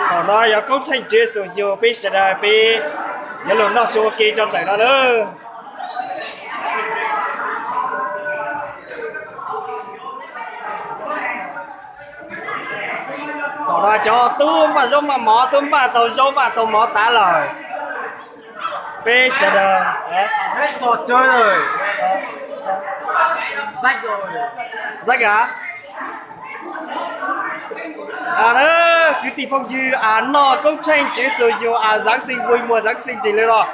Thaum no yog koob tsheej Tswv Yexus yug, peb sawv daws peb yuav los noj su ua ke rau ntawm no na. Thaum no cov tub npaj zaub npaj mov, tub npaj tau zaub npaj tau mov tas lawm. Peb sawv daws, Zach à? Kwv tij phooj ywg, noj koob tsheej Tswv Yexus yug, Giáng sinh, vui mùa Giáng sinh ntsig li los.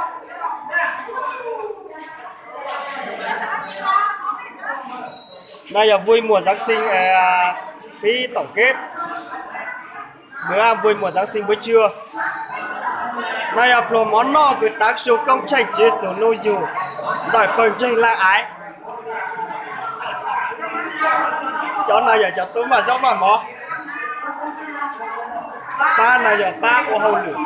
No yog vui mùa Giáng sinh, peb tổng kết bữa ăn vui mùa Giáng sinh buổi trưa. No yog pluag mov noj kws tav su koob tsheej Tswv Yexus nub yug ntawm pawg ntseeg Laj Aiv. Cov no yog cov tub maj zaub maj mov. Pab no yog pab ua hauj lwm.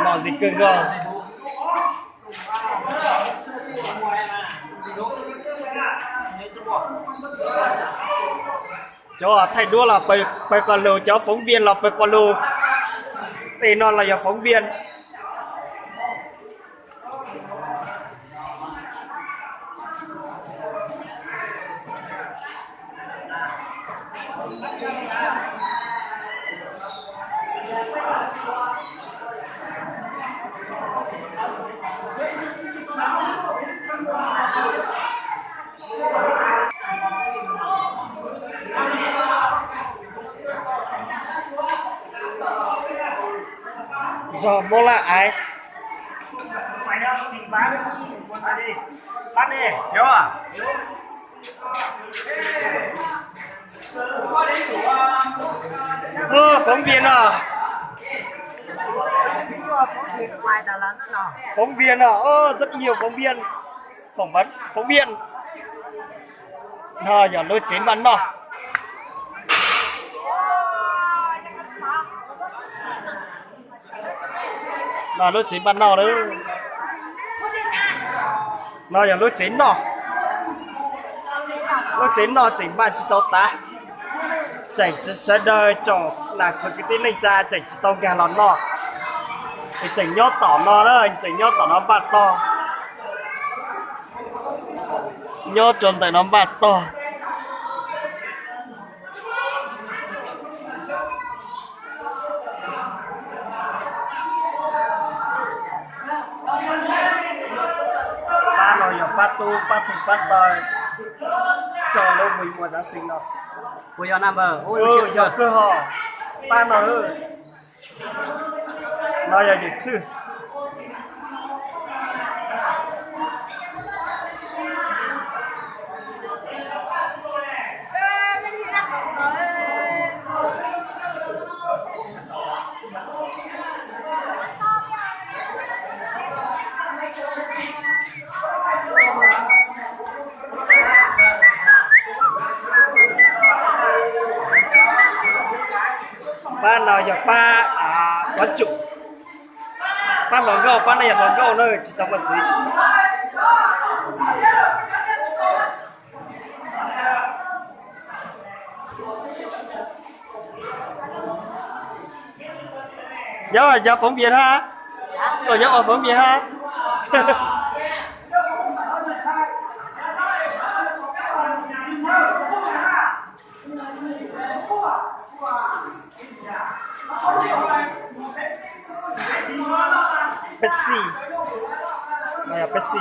Lom zem kawg nkaus. Cov thaij duab los pawg quas lug, cov phóng viên los pawg quas lug. Tej no los yog phóng viên. Zog Hmoob Laj Aiv. Phóng viên à? Phóng viên à? Ơ, rất nhiều phóng viên. Phỏng vấn phóng viên. No yog lub tsev npaj noj. No lub tsev npaj noj. No yog lub tsev noj. Lub tsev noj tseem npaj tsis tau tas. Tseem sawv daws tsoom nam txiv kwv tij neej tsa tseem tsis tau nkag los noj. Es tseem nyob tom no na, tseem nyob tom no npaj tog. Nyob rau ntawm no npaj tog. Pab no yog pab tub pab tug pab taw rau lub vui mùa Giáng sinh no. Yog kawg hos, pab no. No yog yawm txwj. Pab no yog pab, pab tsum, pab hluas nkauj, pab no yog hluas nkauj na, tsis tau muaj txiv. Yog, yog phóng viên hả? Ủa, yog phóng viên hả? Pepsi. Pepsi.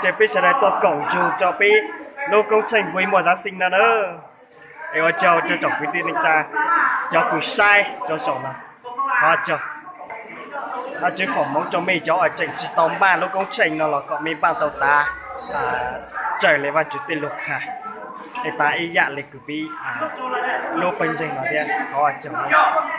Ces peb sawv daws tuaj koom nrug rau peb lub koob tsheej vui mùa Giáng sinh no na. Es ua tsaug rau tsoom kwv tij neej tsa, cov kws saib rau saum no. Thov tsaug. Thov Tswv foom hmoov rau mej cov uas tseem tsis tau npaj lub koob tsheej no los kom mej npaj tau tas raws li Vajtswv tej lug qha, es tas ib yam li kws peb lub pawg ntseeg no thiab. Thov tsaug.